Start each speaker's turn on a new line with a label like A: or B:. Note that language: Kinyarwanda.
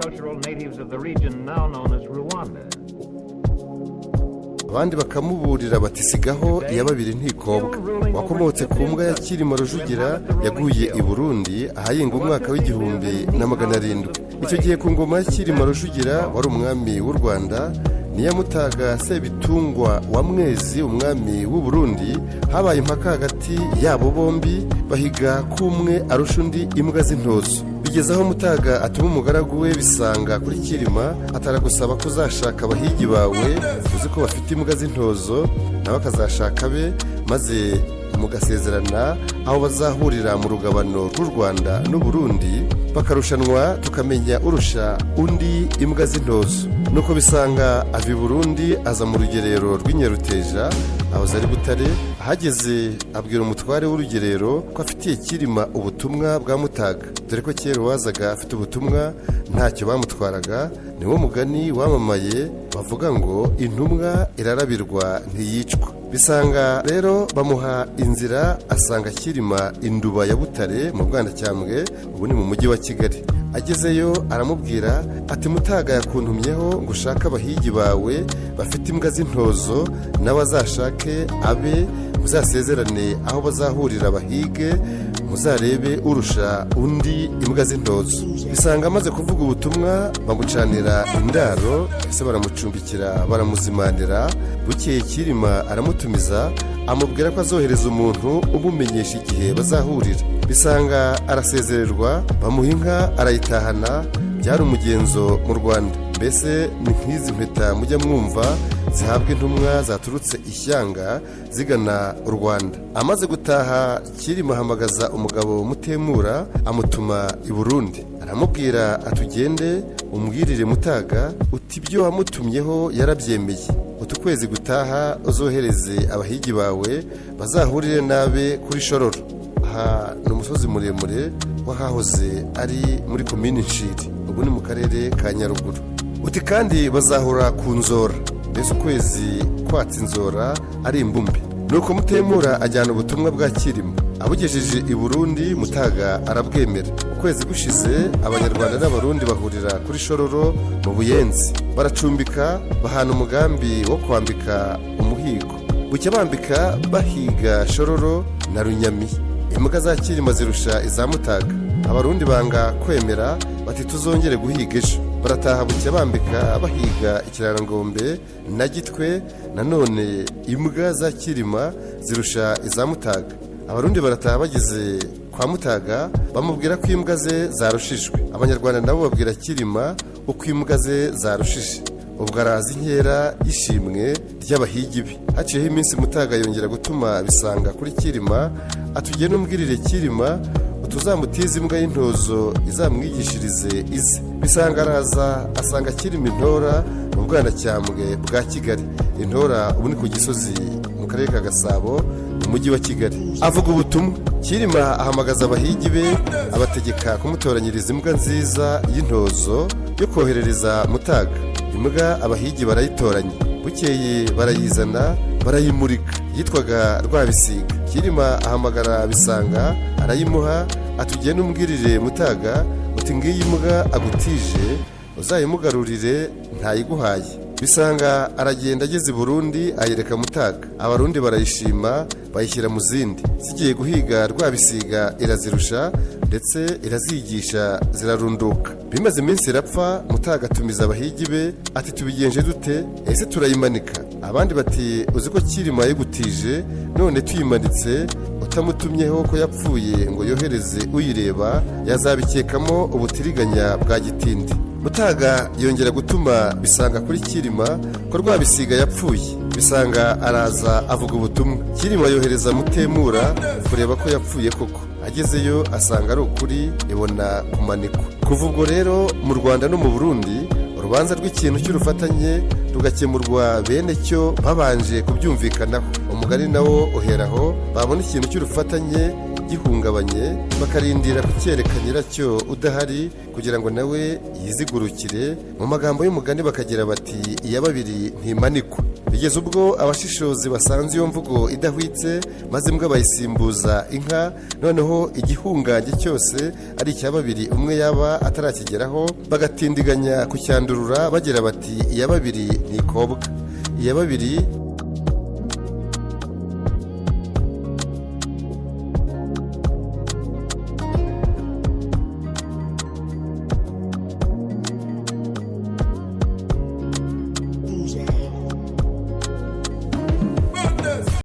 A: agricultural natives of the region now known as Rwanda.
B: Abandi bakamuburira bati: "Sigaho, iya babiri ntikobwa." Wakomotse ku mbwa ya Cyilima Rujugira yaguye i Burundi ahayinga umwaka w'1700. Icyo gihe ku ngoma ya Cyilima Rujugira, wari umwami w'u Rwanda, niyamutaga Sebitungwa wa Mwezi, umwami w'u Burundi, habaye impaka hagati yabo bombi, bahiga ko umwe arusha undi imbwa z'intozo. Bigeze aho Mutaga atuma umugaragu we Bisanga kuri Cyilima, ataragusaba ko uzashaka abahigi bawe uzi ko bafite imbwa z'intozo, nawe akazashaka abe, maze mugasezerana aho bazahurira mu rugabano rw'u Rwanda n'Uburundi, bakarushanwa, tukamenya urusha undi imbwa z'intozo. Nuko Bisanga ava i Burundi, aza mu rugerero rw'Inyaruteja, aho zari Butare. Ahageze abwira umutware w'urugerero ko afitiye Cyilima ubutumwa bwa Mutaga, dore ko kera uwazaga afite ubutumwa ntacyo bamutwaraga. Niwo mugani wamamaye bavuga ngo: "Intumwa irarabirwa ntiyicwa." Bisanga rero bamuha inzira, asanga Cyilima Induba ya Butare mu Bwanacyambwe, ubu ni mu Mujyi wa Kigali. Agezeyo aramubwira ati: "Mutaga yakuntumyeho ngo ushake abahigi bawe bafite imbwa z'intozo, nawe azashake abe, muzasezerane aho bazahurira, bahige, muzarebe urusha undi imbwa z'intozo." Bisanga amaze kuvuga ubutumwa, bamucanira indaro, ese baramucumbikira, baramuzimanira. Bukeye Cyilima aramutumiza, amubwira ko azohereza umuntu umumenyesha igihe bazahurira. Bisanga arasezererwa, bamuha inka arayitahana. Byari umugenzo mu Rwanda, mbese ni nk'izi mpeta mujya mwumva zihabwa intumwa zaturutse ishyanga zigana u Rwanda. Amaze gutaha, Cyilima ahamagaza umugabo Mutemura, amutuma i Burundi, aramubwira atugende umbwirire Mutaga uti ibyo wamutumyeho yarabyemeye, utu kwezi gutaha uzohereze abahigi bawe bazahurire nabe kuri Shororo. Aha ni umusozi muremure w'ahahoze ari muri Komini Nshiri, ubu ni mu Karere ka Nyaruguru. Uti kandi bazahura ku Nzora, mbese ukwezi kwatsa inzora ari imbumbe. Nuko Mutemura ajyana ubutumwa bwa Cyilima, abugejeje i Burundi, Mutaga arabwemera. Ukwezi gushize, Abanyarwanda n'Abarundi bahurira kuri Shororo mu Buyenzi, baracumbika, bahana umugambi wo kwambika umuhigo. Bucya bambika, bahiga Shororo na Runyami. Imbwa za Cyilima zirusha iza Mutaga. Abarundi banga kwemera, bati: "Tuzongere guhiga ejo." Barataha, bucya bambika, bahiga Ikirarangombe na Gitwe. Nanone imbwa za Cyilima zirusha iza Mutaga. Abarundi barataha, bageze kwa Mutaga bamubwira ko imbwa ze zarushijwe. Abanyarwanda nabo babwira Cyilima uko imbwa ze zarushije. Ubwo araza inkera y'ishimwe ry'abahigi be. Haciyeho iminsi, Mutaga yongera gutuma Bisanga kuri Cyilima, atugende umbwirire Cyilima utuzamutize imbwa y'intozo izamwigishirize ize. Bisanga araza, asanga Cyilima Intora mu Bwanacyambwe bwa Kigali. Intora ubu ni ku Gisozi mu Karere ka Gasabo mu Mujyi wa Kigali. Avuga ubutumwa. Cyilima ahamagaza abahigi be, abategeka kumutoranyiriza imbwa nziza y'intozo yo koherereza Mutaga. Imbwa abahigi barayitoranya, bukeye barayizana, barayimurika. Yitwaga Rwabisiga. Cyilima ahamagara Bisanga, arayimuha, atugende umbwirire Mutaga uti ngiyi imbwa agutije, uzayimugarurire ntayiguhaye. Bisanga aragenda, ageze i Burundi ayereka Mutaga. Abarundi barayishima, bayishyira mu zindi. Zigiye guhiga, Rwabisiga irazirusha, ndetse irazigisha, zirarunduka. Bimaze iminsi irapfa. Mutaga atumiza abahigi be, ati: "Tubigenje dute? Ese turayimanika?" Abandi bati: "Uzi ko Cyilima yayigutije, none tuyimanitse utamutumyeho ko yapfuye ngo yohereze uyireba, yazabikekamo ubutiriganya bwa gitindi." Mutaga yongera gutuma Bisanga kuri Cyilima ko Rwabisiga yapfuye. Bisanga araza, avuga ubutumwa. Cyilima yohereza Mutemura kureba ko yapfuye koko. Agezeyo asanga ari ukuri, ibona kumanikwa. Kuva ubwo rero mu Rwanda no mu Burundi, urubanza rw'ikintu cy'urufatanye rugakemurwa bene cyo babanje kubyumvikanaho. Umugani nawo uheraho: babona ikintu cy'urufatanye gihungabanye, bakarindira kucyereka nyiracyo udahari kugira ngo nawe yizigurukire. Mu magambo y'umugani bakagira bati: "Iya babiri ntimanikwa." Bigeze ubwo abashishozi basanze iyo mvugo idahwitse, maze imbwa bayisimbuza inka. Noneho igihungange cyose ari icya babiri, umwe yaba atarakigeraho bagatindiganya kucyandurura, bagira bati: "Iya babiri ntikobwa, iya babiri."